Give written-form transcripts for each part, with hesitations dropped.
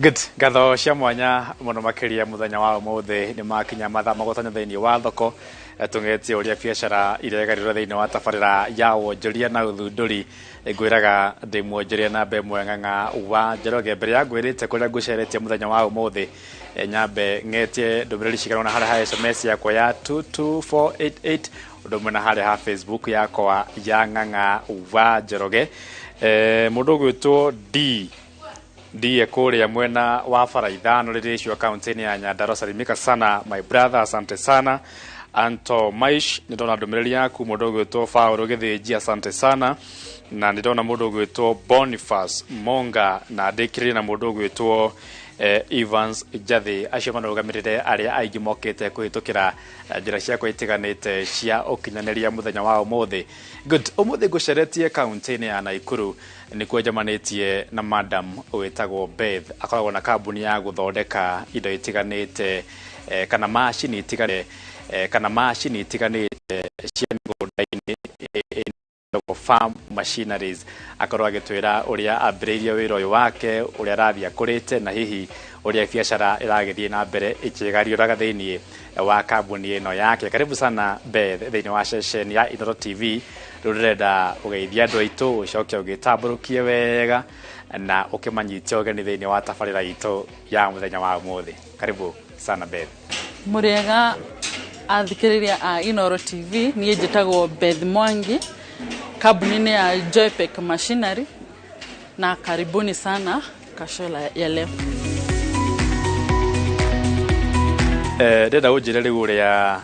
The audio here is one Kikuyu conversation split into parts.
Good. Ngatho cia mwanya mũno makĩria mũthenya wa ũmũthĩ nĩ makinya mathaa magũtanya thĩinĩ wa thoko. Tũng'etie ũrĩa biacara iregarĩrwo thĩinĩ wa tabarĩra ya wonjoria na ũthundũri. Ngwĩraga ndĩ mwonjoria namba ĩmwe Ng'ang'a wa Njoroge. Mbere ya ngwĩrĩte kũrĩa ngũceretie mũthenya wa ũmũthĩ, nyambe ng'etie ndũmĩrĩri cigana ũna harĩa ha SMS yakwa ya 22488, ũndũ ũmwe na harĩa ha Facebook yakwa ya Ng'ang'a wa Njoroge. Mũndũ ũgwĩtwo D ndiye kũrĩa mwena wa bara ithano rĩrĩcio kaunti-inĩ ya Nyandarua. Salimika sana my brother, asante sana. Anto Maish, nĩ ndona ndũmĩrĩri yaku. Mũndũ ũgwĩtwo Paul Gĩthĩnji, asante sana. Na nĩ ndona mũndũ ũgwĩtwo Boniface Monga, na ndĩkĩrĩrie na mũndũ ũgwĩtwo Evans Njathĩ. Acio marũgamĩrĩre arĩa aingĩ mokĩte kũhĩtũkĩra njĩra ciakwa itiganĩte cia ũkinyanĩria mũthenya wa ũmũthĩ. Good. Ũmũthĩ ngũceretie kaunti-inĩ ya Naikuru, nĩkuo njamanĩtie na madam wĩtagwo Beth. Akoragwo na kambuni ya gũthondeka indo itiganĩte, kana macini itiganĩte, kana macini itiganĩte cia mĩgũnda-inĩ, farm machineries. Akorwo agĩtwĩra ũrĩa ambĩrĩirie wĩra ũyũ wake, ũrĩa arathiĩ akũrĩte, na hihi ũrĩa biacara ĩragĩthiĩ na mbere ĩkĩgariũraga thĩinĩ wa kambuni ĩno yake. Karibu sana Beth thĩinĩ wa ceceni ya Inooro TV. Rĩu ndĩrenda ũgeithie andũ aitũ, ũcoke ũgĩtambũrũkie wega na ũkĩmanyite ũgeni thĩinĩ wa tabarĩra itũ ya mũthenya wa ũmũthĩ. Karibu sana Beth. Mũrĩega athikĩrĩria a Inooro TV, niĩ njĩtagwo Beth Mwangi, kambuni-inĩ ya Joypek Machinery, na karibuni sana kashola ya leo. Ndĩrenda ũnjĩre rĩu ũrĩa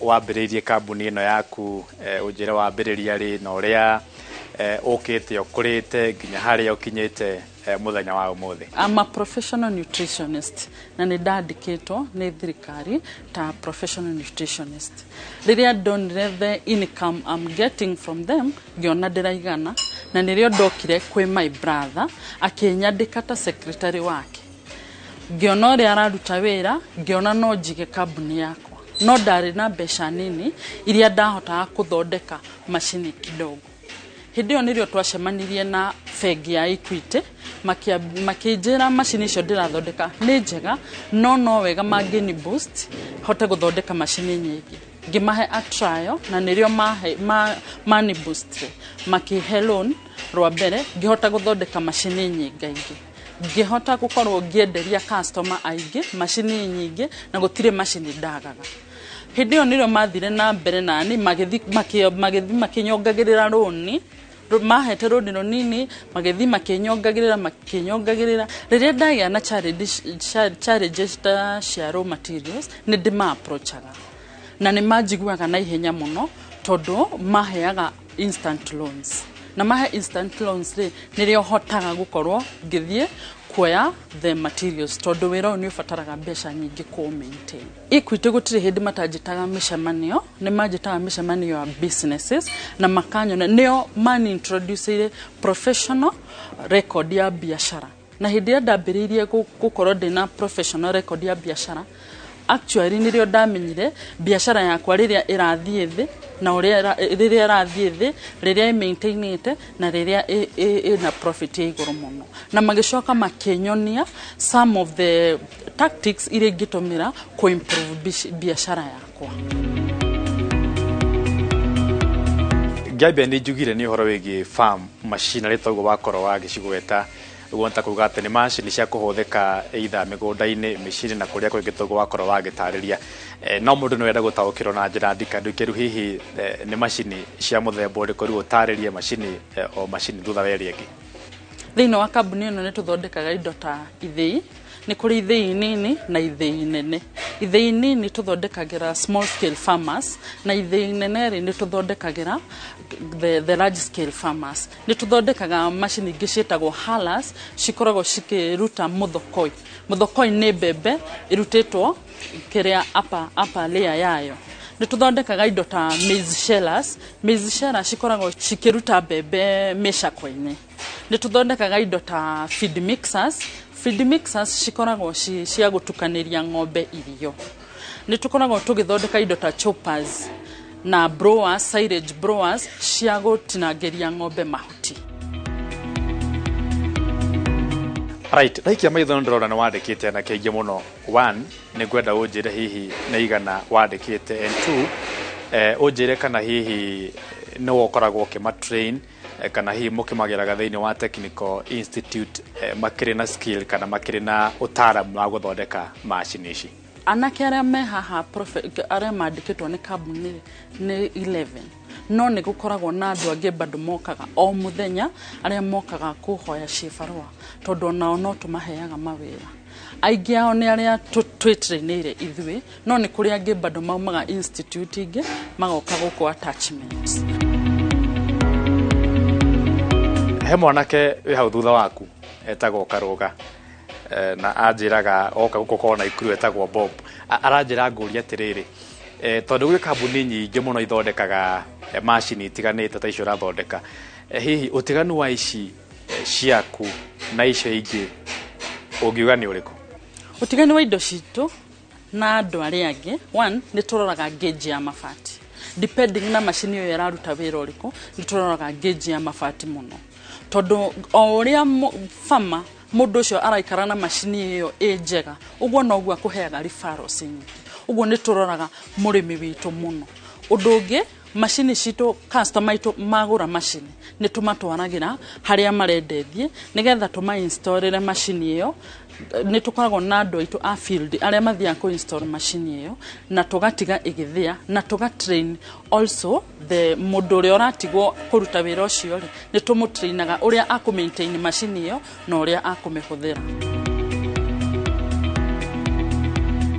wambĩrĩirie kambuni ĩno yaku, ũnjĩre wambĩrĩria rĩ na ũrĩa ũkĩte ũkũrĩte nginya harĩa ũkinyĩte mũthenya wa ũmũthĩ. I'm a professional nutritionist na nĩ ndandĩkĩtwo nĩ thirikari ta professional nutritionist. Rĩrĩa ndonire the income I'm getting from them, ngĩona ndĩraigana, na nĩrĩo ndokire kwĩ my brother akĩnyandĩka ta secretary wake. Ngĩona ũrĩa araruta wĩra, ngĩona no njige kambuni yakwa, no ndarĩ na mbeca nini iria ndahotaga kũthondeka macini kidogo. Hĩndĩ ĩyo nĩrĩo twacemanirie na bengi ya Equity, makĩnjĩra macini icio ndĩrathondeka nĩ njega, no wega mangĩni boost hote gũthondeka macini nyingĩ. Ngĩmahe a trial na nĩrĩo mani boost, makĩhe loan rwa mbere, ngĩhota gũthondeka macini nyingaingĩ, ngĩhota gũkorwo ngĩenderia customer aingĩ macini nyingĩ, na gũtirĩ macini ndagaga. Hĩndĩ ĩyo nĩrĩo mathire na mbere nani magĩthi makĩnyongagĩrĩra rũni. Mahete rũni rũnini, magĩthi makĩnyongagĩrĩra makĩnyongagĩrĩra. Rĩrĩa ndagĩa na challenges ta cia raw materials, nĩ ndĩma approachaga na nĩ manjiguaga na ihenya mũno, tondũ maheaga instant loans, na mahe instant loans rĩ, nĩrĩo hotaga gũkorwo ngĩthiĩ kuoya the materials, tondũ wĩra ũyũ nĩ ũbataraga mbeca nyingĩ kũ maintain. Equity gũtirĩ hĩndĩ matanjĩtaga mĩcemanio, nĩ manjĩtaga mĩcemanio ya businesses na makanyona, nĩo mani introduce professional record ya biacara. Na hĩndĩ ĩrĩa ndambĩrĩirie gũkorwo ndĩna professional record ya biacara, actually nĩrĩo ndamenyire biacara yakwa rĩrĩa ĩrathiĩ thĩ na ũrĩa rĩrĩa ĩrathiĩ thĩ, rĩrĩa ĩ-maintainĩte, na rĩrĩa ĩna profit ya igũrũ mũno. Na magĩcoka makĩnyonia some of the tactics iria ingĩtũmĩra kũ improve biacara yakwa. Ngĩambia nĩ njugire nĩ ũhoro wĩgiĩ farm machinery, toguo wakorwo wagĩcigweta ũguo, nĩ ta kuga atĩ nĩ macini cia kũhũthĩka either mĩgũnda-inĩ, mĩciĩ-inĩ na kũrĩa kũngĩ, toguo wakorwo wagĩtarĩria. No mũndũ no ende gũtaũkĩrwo na njĩra ndikandikĩru hihi nĩ macini cia mũthemba ũrĩkũ. Rĩu ũtarĩrie macini o macini thutha wa ĩrĩa ĩngĩ. Thĩinĩ wa kambuni ĩno nĩ tũthondekaga indo ta ithĩi. Nĩ kũrĩ ithĩi nini na ithĩi nene. Ithĩi nini tũthondekagĩra small scale farmers, na ithĩi nene rĩ, nĩ tũthondekagĩra the large scale farmers. Nĩ tũthondekaga macini ingĩ ciĩtagwo hullers, cikoragwo cikĩruta mũthokoi. Mũthokoi nĩ mbembe ĩrutĩtwo kĩrĩa upper layer yayo. Nĩ tũthondekaga indo ta maize shellers. Maize shellers cikoragwo cikĩruta mbembe mĩcakwe-inĩ. Nĩ tũthondekaga indo ta feed mixers. Feed mixers cikoragwo cia gũtukanĩria ng'ombe irio. Nĩ tũkoragwo tũgĩthondeka indo ta choppers na blowers, silage blowers cia gũtinangĩria ng'ombe mahuti. Right, ndaikia maitho ndĩrona nĩ wandĩkĩte anake aingĩ mũno. One, nĩ ngwenda ũnjĩre hihi nĩ igana wandĩkĩte, and two, ũnjĩre kana hihi nĩwe ũkoragwo ũkĩmatrain, kana hihi mũkĩmagĩraga thĩinĩ wa technical institute, makĩrĩ na skill kana makĩrĩ na ũtaaramu wa gũthondeka macini ici. Anake arĩa me haha arĩa mandĩkĩtwo nĩ kambuni nĩ 11, no nĩ gũkoragwo na andũ angĩ bado mokaga o mũthenya, arĩa mokaga kũhoya cibarũa, tondũ onao no tũmaheaga mawĩra. Aingĩ ao nĩ arĩa twĩtrainĩire ithuĩ, no nĩ kũrĩ angĩ bado maumaga institute ingĩ magoka gũkũ attachments. He mwanake wĩ hau thutha waku etagwo Karũga, na anjĩraga oka gũkũ kona Naikuru etagwo Bob. Aranjĩra ngũrie atĩrĩrĩ, tondũ gwĩ kambuni nyingĩ mũno ithondekaga macini itiganĩte ta icio ũrathondeka, hihi ũtiganu wa ici ciaku na icio ingĩ ũngiuga nĩ ũrĩkũ? Ũtiganu wa indo citũ na andũ arĩa angĩ, one, nĩ tũroraga gauge ya mabati. Depending na macini ĩyo ĩraruta wĩra ũrĩkũ, nĩ tũroraga gauge ya mabati mũno, tondũ o ũrĩa farmer mũndũ ũcio araikara na macini ĩyo ĩ njega, ũguo noguo akũheaga referrals nyingĩ. Ũguo nĩ tũroraga mũrĩmi witũ mũno. Ũndũ ũngĩ, macini citũ, customer aitũ magũra macini nĩ tũmatwaragĩra harĩa marenda ĩthiĩ, nĩgetha tũma-installĩre macini ĩyo. Nĩ tũkoragwo na andũ aitũ a field arĩa mathiaga kũ-install macini ĩyo, na tũgatiga ĩgĩthĩa, na tũga-train also the mũndũ ũrĩa ũratigwo kũruta wĩra ũcio rĩ, nĩ tũmũtrainaga ũrĩa akũ-maintain macini ĩyo na ũrĩa akũmĩhũthĩra.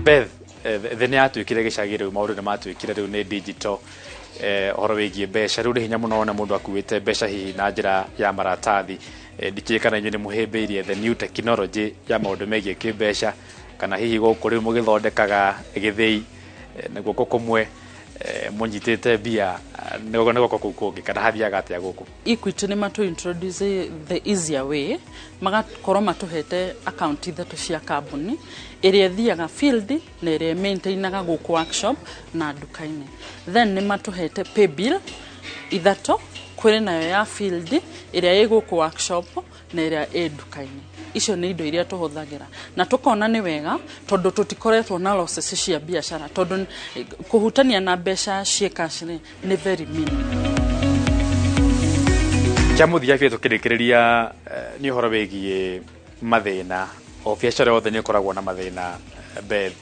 Beth, thĩ nĩ yatuĩkire gĩcagi rĩu, maũndũ nĩ matuĩkire rĩu nĩ digital, ũhoro wĩgiĩ mbeca rĩu nĩ hinya mũno wone mũndũ akuĩte mbeca hihi na njĩra ya maratathi. Ndikĩũĩ kana inyuĩ nĩ mũhĩmbĩirie the new technology ya maũndũ megiĩ kĩmbeca, kana hihi gũkũ rĩu mũgĩthondekaga gĩthĩi na guoko kũmwe mũnyitĩte mbia nĩ guoko kũu kũngĩ, kana hathiaga atĩa gũkũ? Equity nĩ matũ introduce the easier way, magakorwo matũhete account ithatũ cia kambuni, ĩrĩa ĩthiaga field na ĩrĩa maintainaga gũkũ workshop na nduka-inĩ. Then nĩ matũhete pay bill ithatũ, kwĩrĩ nayo ya field, ĩrĩa ĩ gũkũ workshop na ĩrĩa ĩ nduka-inĩ. Icio nĩ indo iria tũhũthagĩra na tũkona nĩ wega, tondũ tũtikoretwo na losses cia biacara, tondũ kũhutania na mbeca ciĩ cash rĩ nĩ very minimal. Kĩa mũthia biũ tũkĩrĩkĩrĩria nĩ ũhoro wĩgiĩ mathĩna. O biacara yothe nĩ ĩkoragwo na mathĩna, Beth.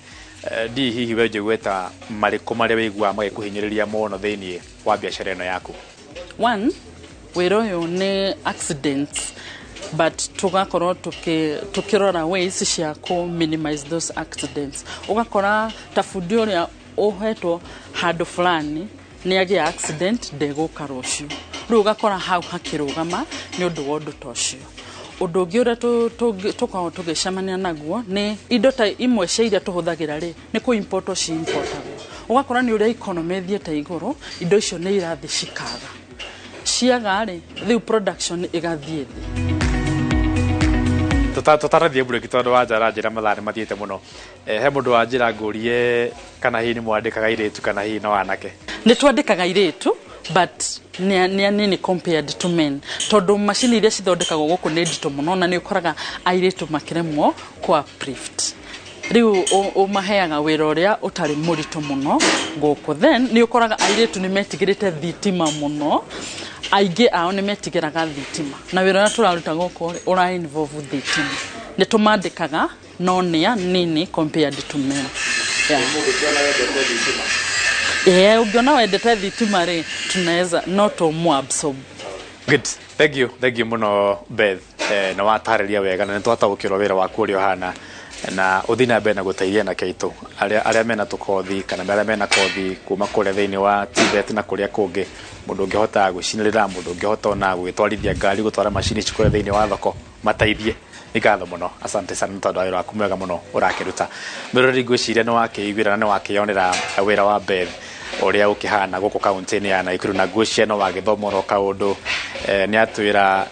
Ndi hihi we njiguĩta marĩkũ marĩa wĩiguaga magĩkũhinyĩrĩria mũno thĩinĩ wa biacara ĩno yaku? One, wĩra ũyũ nĩ accidents, but tugakorwo tukirora ways cia ku minimize those accidents. Ugakora ta bundi ũrĩa ũhetwo handũ fulani nĩ agĩa accident, ndegũka rũciũ. Rĩu ũgakora hau hakĩrũgama nĩ ũndũ wa ũndũ ta ũcio. Ũndũ ũngĩ ũrĩa tũkoragwo tũgĩcemania naguo nĩ indo ta imwe cia iria tũhũthagĩra rĩ, nĩ kũ import ci importagwo. Ũgakora nĩ ũrĩa economy ĩthiĩte igũrũ, indo icio nĩ irathiĩ cikaga. Ciaga rĩ, rĩu production ĩgathiĩ thĩ. Tũtarathiĩ break tondũ wa njara njĩra mathaa nĩ mathiĩte mũno. He mũndũ wa njĩra ngũrie kana hihi nĩ mwandĩkaga airĩtu kana hihi no anake? Nĩ twandĩkaga airĩtu, but nĩ anini compared to men, tondũ macini iria cithondekagwo gũkũ nĩ nditũ mũno, na nĩ ũkoraga airĩtu makĩremwo kwa uplift. Rĩu ũmaheaga wĩra ũrĩa ũtarĩ mũritũ mũno gũkũ. Then nĩ ũkoraga airĩtu nĩ metigĩrĩte thitima mũno, aingĩ ao nĩ metigĩraga thitima, na wĩra ũrĩa tũraruta gũkũ rĩ, ũra involve thitima. Nĩ tũmandĩkaga no nĩ anini compared to men. Yeah. Ũngĩona wendete thitima rĩ, tunaweza no tũmũ absorb. Good. Thank you. Thank you mũno Beth. Nĩ watarĩria wega na nĩ twataũkĩrwo wĩra waku ũrĩa ũhana, na ũthiĩ na mbere na gũteithia anake aitũ arĩa mena tũkothi kana arĩa mena kothi kuma kũrĩa thĩinĩ wa TVET na kũrĩa kũngĩ, mũndũ ũngĩhota gwĩcinĩrĩra, mũndũ ũngĩhota ona gwĩtwarithia ngari, gũtwara macini ici kũrĩa thĩinĩ wa thoko, mateithie. Nĩ ngatho mũno, asante sana nĩ tondũ wa wĩra waku mwega mũno ũrakĩruta. Mwĩroreri, ngwĩciria nĩ wakĩiguĩra na nĩ wakĩonera wĩra wa Beth ũrĩa ũkĩhana gũkũ kaunti-inĩ ya Naikuru, na ngwĩciria no wagĩthoma oro kaũndũ. Nĩ atwĩra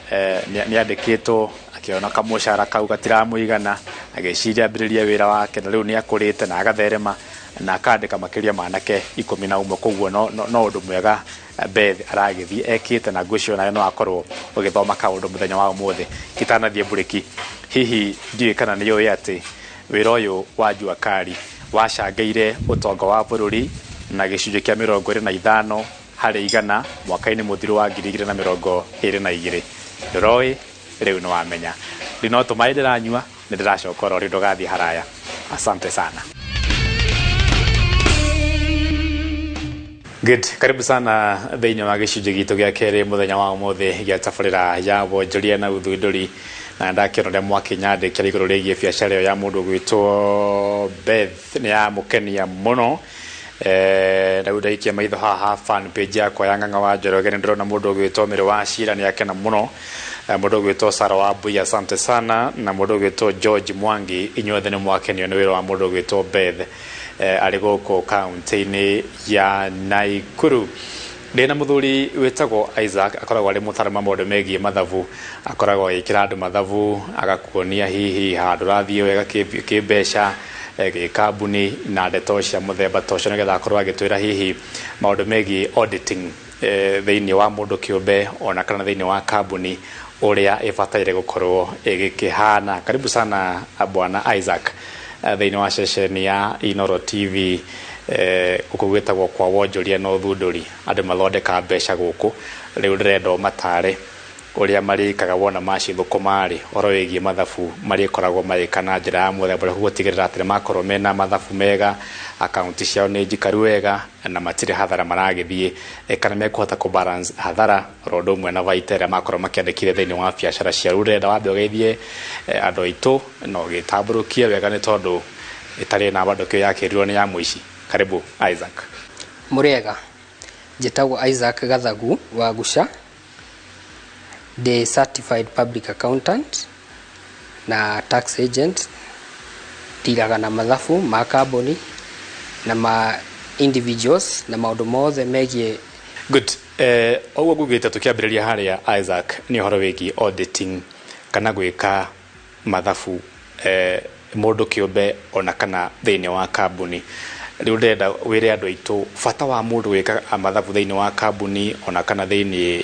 nĩ andĩkĩtwo akĩona kamũcara kau gatiramũigana, agĩciria ambĩrĩrie wĩra wake, na rĩu nĩ akũrĩte na agatherema. Na akandĩka makĩria ma anake 11. Koguo no ũndũ mwega Beth aragĩthiĩ ekĩte, na ngwĩciria nawe no akorwo ũgĩthoma kaũndũ mũthenya wa ũmũthĩ. Itanathiĩ mburĩki, hihi ndiũĩ kana nĩ ũĩ atĩ wĩra ũyũ wa jua kali wacangĩire ũtonga wa bũrũri na gĩcunjĩ kĩa 25% mwaka-inĩ mũthiru wa 2022? Ndũroĩ? Rĩu nĩ wamenya. Rĩu no tũmaĩ ndĩranyua, nĩ ndĩracoka oro rĩu, ndũgathiĩ haraya. Asante sana. Good. Karibu sana thĩinĩ wa gĩcunjĩ gitũ gĩa kerĩ mũthenya wa ũmũthĩ gĩa tabarĩra ya wonjoria na ũthundũri, na ndakĩona ũrĩa mwakĩnyandĩkĩra igũrũ rĩgiĩ biacara ĩyo ya mũndũ ũgwĩtwo Beth nĩ yamũkenia mũno. Rĩu ndaikia maitho haha fan page yakwa ya Ng'ang'a wa Njoroge, nĩ ndĩrona mũndũ ũgwĩtwo Mĩrĩ wa Cira nĩ akena mũno, mũndũ ũgwĩtwo Sara wa Mbui, asante sana, na mũndũ ũgwĩtwo George Mwangi. Inyuothe nĩ mwakenio nĩ wĩra wa mũndũ ũgwĩtwo Beth, arĩ gũkũ kaunti-inĩ ya Naikuru. Ndĩna mũthuri wĩtagwo Isaac, akoragwo arĩ mũtaaramu wa maũndũ megiĩ mathabu. Akoragwo agĩkĩra andũ mathabu, agakuonia hihi handũ ũrathiĩ wega kĩmbeca, gĩkambuni na ndeto cia mũthemba ta ũcio, nĩgetha akorwo agĩtwĩra hihi maũndũ megiĩ auditing thĩinĩ wa mũndũ kĩũmbe ona kana thĩinĩ wa kambuni ũrĩa ĩbataire gũkorwo ĩgĩkĩhana. Karibu sana bwana Isaac thĩinĩ wa ceceni ya Inoro TV, gũkũ gwĩtagwo kwa wonjoria na ũthundũri. Andũ mathondekaga mbeca gũkũ. Rĩu ndĩrenda ũmatare ũrĩa marĩkaga wona macithũkũma-rĩ, ũhoro wĩgiĩ mathabu marĩkoragwo magĩka na njĩra ya mũthemba ũrĩkũ gũtigĩrĩra atĩ nĩmakorwo mena mathabu mega, akaunti ciao nĩ njikaru wega na matirĩ hathara maragĩthiĩ, kana mekũhota kũ balance hathara oro ũndũ ũmwe na baita ĩrĩa makorwo makĩandĩkire thĩinĩ wa biacara ciao. Rĩu ndĩrenda wambe ũgeithie andũ aitũ na ũgĩtambũrũkie wega, nĩ tondũ ĩtarĩ na bado kĩo yakĩrirwo nĩ ya mũici. Karibu Isaac. Mũrĩega, njĩtagwo Isaac Gathagu wa Guca, ndĩ certified public accountant na tax agent. Ndiraga na mathabu ma kambuni na ma individuals na maũndũ mothe megiĩ. Good. Ũguo ngugĩte tũkĩambĩrĩria harĩa, Isaac, nĩ ũhoro wĩgiĩ auditing kana gwĩka mathabu mũndũ kĩũmbe ona kana thĩinĩ wa kambuni. Rĩu ndĩrenda wĩre andũ aitũ bata wa mũndũ gwĩka mathabu thĩinĩ wa kambuni ona kana thĩinĩ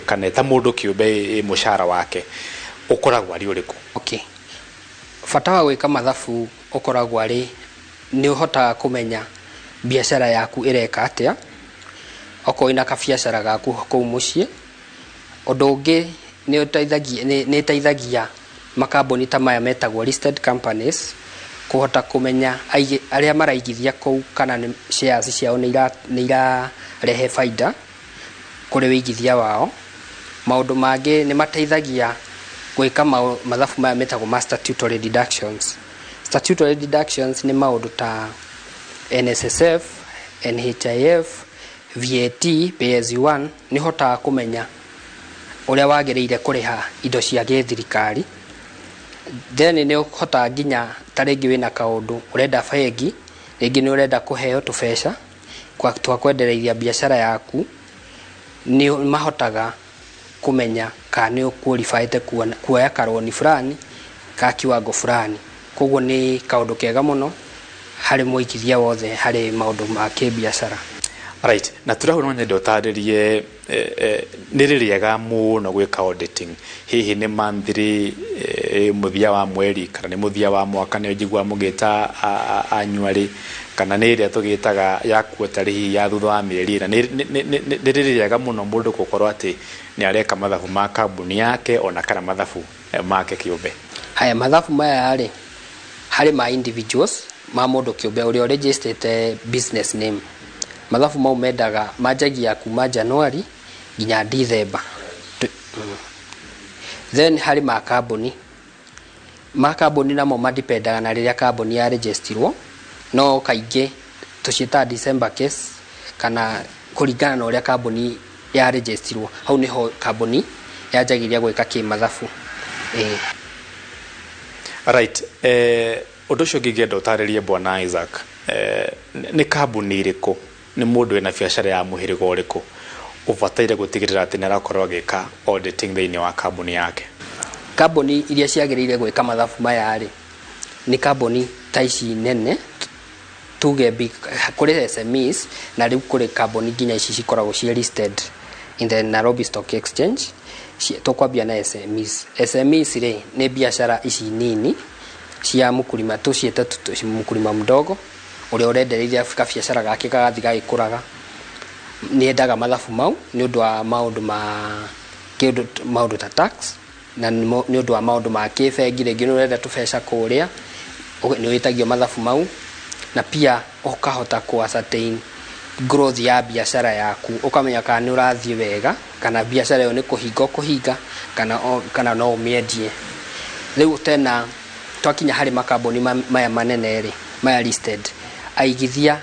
kana ta mũndũ kĩũmbe, mũcara wake ũkoragwo arĩ ũrĩkũ? Okay. Bata wa gwĩka mathabu ũkoragwo arĩ nĩ ũhotaga kũmenya biacara yaku ĩreka atĩa, okorwo wĩna kabiacara gaku kũu mũciĩ. Ũndũ ũngĩ nĩ ũteithagia, nĩ ĩteithagia makambuni ta maya metagwo listed companies kũhota kũmenya arĩa maraigithia kũu kana nĩ shares ciao nĩ irarehe baida kũrĩ wĩigithia wao. Maũndũ mangĩ nĩ mateithagia gwĩka mathabu maya metagwo ma statutory deductions. Statutory deductions nĩ maũndũ ta NSSF, NHIF, VAT, pay as you earn. Nĩ ũhotaga kũmenya ũrĩa wagĩrĩire kũrĩha indo cia gĩthirikari. Then nĩ ũhotaga nginya ta rĩngĩ wĩna kaũndũ ũrenda bengi, rĩngĩ nĩ ũrenda kũheo tũbeca twa kwendereithia biacara yaku, nĩ mahotaga kũmenya kana nĩ ũqualifyĩte kuoya karoni fulani ka kiwango fulani. Koguo nĩ kaũndũ kega mũno harĩ mũigithia wothe harĩ maũndũ ma kĩbiacara. Right. Na tũrahũ no nyende ũtarĩrie nĩ rĩ rĩega mũno gwĩka auditing. Hihi nĩ monthly, mũthia wa mweri, kana nĩ mũthia wa mwaka nĩ njiguaga mũgĩta annually, kana nĩ ĩrĩa tũgĩtaga ya quarterly, hihi ya thutha wa mĩeri ĩna? Nĩ rĩ rĩega mũno mũndũ gũkorwo atĩ nĩ areka mathabu ma kambuni yake ona kana mathabu make kĩũmbe? Haya, mathabu maya rĩ, harĩ ma individuals, ma mũndũ kĩũmbe ũrĩa ũregistrĩte business name. Mathabu mau mendaga manjagia kuma January nginya December. Then harĩ ma kambuni. Ma kambuni namo madipendaga na rĩrĩa kambuni ya registerirwo, no kaingĩ tũciĩtaga December case, kana kũringana na ũrĩa kambuni ya registerirwo, hau nĩho kambuni yanjagĩrĩria gwĩka kĩmathabu. Right. Ũndũ ũcio ũngĩ ingĩenda ũtarĩrie bwana Isaac, nĩ kambuni ĩrĩkũ, nĩ mũndũ wĩna biacara ya mũhĩrĩga ũrĩkũ ũbataire gũtigĩrĩra atĩ nĩ arakorwo agĩka auditing thĩinĩ wa kambuni yake? Kambuni iria ciagĩrĩire gwĩka mathabu maya rĩ, nĩ kambuni ta ici nene. Tuge big, kũrĩ SMEs na rĩu kũrĩ kambuni nginya ici cikoragwo ciĩ listed in the Nairobi Stock Exchange. Tũkwambia na SMEs. SMEs rĩ, nĩ biacara ici nini cia mũkulima, tũciĩte mũkulima mdogo ũrĩa ũrendereire kabiacara gake gagathiĩ gagĩkũraga. Nĩ endaga mathabu mau nĩ ũndũ wa maũndũ ma kĩndũ, maũndũ ta tax, na nĩ ũndũ wa maũndũ ma kĩbengi. Rĩngĩ nĩ ũrenda tũbeca kũrĩa, nĩ wĩtagio mathabu mau, na pia ũkahota kũ ascertain growth ya biacara yaku, ũkamenya kana nĩ ũrathiĩ wega, kana biacara ĩyo nĩ kũhinga ũkũhinga, kana no ũmĩendie. Rĩu tena twakinya harĩ makambuni maya manene rĩ, maya listed, aigithia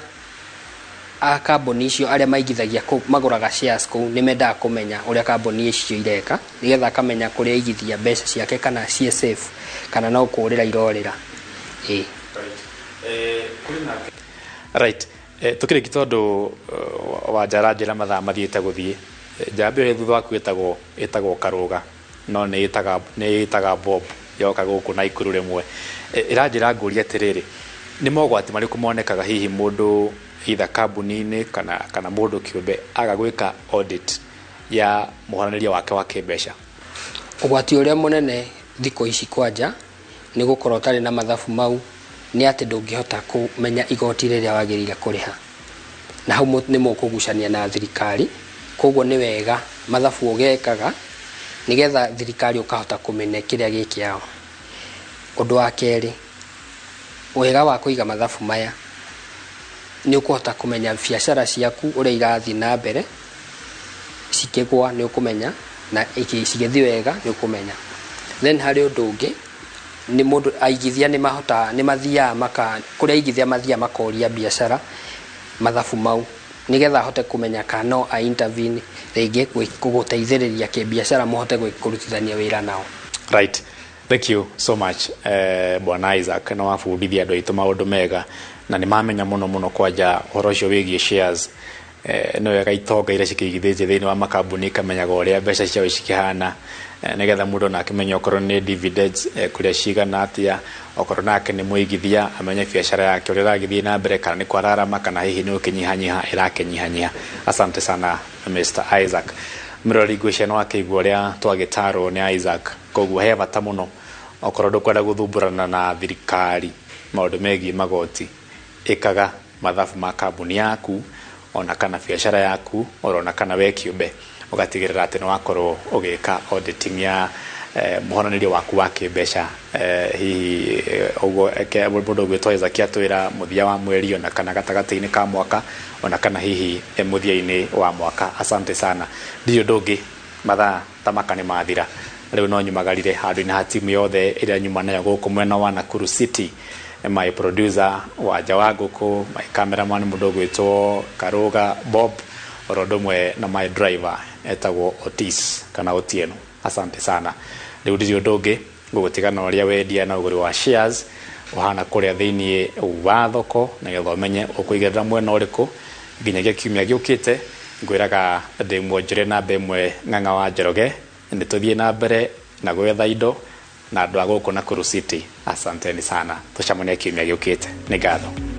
a kambuni icio, arĩa maigithagia kũu, magũraga shares kũu, nĩ mendaga kũmenya ũrĩa kambuni icio ireka, nĩgetha akamenya kũrĩa aigithia mbeca ciake, kana ciĩ safe kana no kũrĩra irorĩra, ĩĩ. Right, tukĩrĩki tondũ Wanjara njĩra mathaa mathiĩte gũthiĩ. Njambĩ ĩyo thutha waku ĩtagwo Karũga, no nĩ ĩtaga Bob yoka gũkũ Naikuru rĩmwe. Ĩranjĩra ngũrie atĩrĩrĩ, nĩ mogwati marĩkũ monekaga hihi mũndũ either kambuni-inĩ kana mũndũ kĩũmbe aga gwĩka audit ya mũharanĩrie wake wa kĩmbeca? Ũgwati ũrĩa mũnene thikũ ici kwanja nĩ gũkorwo ũtarĩ na mathabu mau nĩ atĩ ndũngĩhota kũmenya igoti rĩrĩa wagĩrĩire kũrĩha, na hau nĩ mũkũgucania na thirikari. Koguo nĩ wega mathabu ũgekaga, nĩgetha thirikari ũkahota kũmenya kĩrĩa gĩ kĩao. Ũndũ wa kerĩ, wega wa kũiga mathabu maya nĩ ũkũhota kũmenya biacara ciaku ũrĩa irathiĩ na mbere. Cikĩgwa nĩ ũkũmenya, na cigĩthiĩ wega nĩ ũkũmenya. Then harĩ ũndũ ũngĩ, nĩ mũndũ aigithia nĩ mahotaga, nĩ mathiaga maka kũrĩa aigithia mathiaga makoria biacara mathabu mau, nĩgetha ahote kũmenya kana no a intervene rĩngĩ gũgũteithĩrĩria kĩbiacara, mũhote kũrutithania wĩra nao. Right, thank you so much, bwana Isaac. Nĩ wabundithia andũ aitũ maũndũ mega na nĩ mamenya mũno mũno, kwanja ũhoro ũcio wĩgiĩ shares. Nĩ wega itonga iria cikĩigithĩtie thĩinĩ wa makambuni ikamenyaga ũrĩa mbeca ciao cikĩhana, nĩgetha mũndũ onake amenye okorwo nĩ dividends, kũrĩa cigana atĩa, okorwo nake nĩ mũigithia amenye biacara yake ũrĩa ĩragĩthiĩ na mbere, kana nĩ kwararama, kana hihi nĩ ũkĩnyihanyiha ĩrakĩnyihanyiha. Asante sana, Mr Isaac. Mũrori, ngwĩciria nĩ wakĩigua ũrĩa twagĩtarwo nĩ Isaac. Koguo he bata mũno, okorwo ndũkwenda gũthumbũrana na thirikari maũndũ megiĩ magoti, ĩkaga mathabu ma kambuni yaku ona kana biacara yaku, oro kana we kĩũmbe, ũgatigĩrĩra atĩ nĩ wakorwo ũgĩka auditing ya mũhoranĩrio waku wa kĩmbeca. Hihi ũguo mũndũ ũgwĩtwo Isaac atwĩra mũthia wa mweri, ona kana gatagatĩ-inĩ ka mwaka, ona kana hihi mũthia-inĩ wa mwaka. Asante sana. Ndirĩ ũndũ ũngĩ, mathaa ta maka nĩ mathira. Rĩu no nyumagarire handũ-inĩ ha timu yothe ĩrĩa nyuma nayo gũkũ mwena wa Nakuru City, my producer Wanja wa Ngũkũ, my cameraman mũndũ ũgwĩtwo Karũga Bob, oro ũndũ ũmwe na my driver etagwo Otis kana Otieno. Asante sana. Rĩu ndirĩ ũndũ ũngĩ, ngũgũtiga na ũrĩa wendia na ũgũri wa shares ũhana kũrĩa thĩiniĩ wa thoko, nĩgetha ũmenye ũkũigĩrĩra mwena ũrĩkũ. Nginyagia kiumia gĩũkĩte, ngwĩraga ndĩ mwonjore namba ĩmwe Ng'ang'a wa Njoroge. Nĩ tũthiĩ na mbere na gwetha indo na andũ a gũkũ Nakuru City. Asanteni sana, tũcemanie kiumia gĩũkĩte. Nĩ ngatho.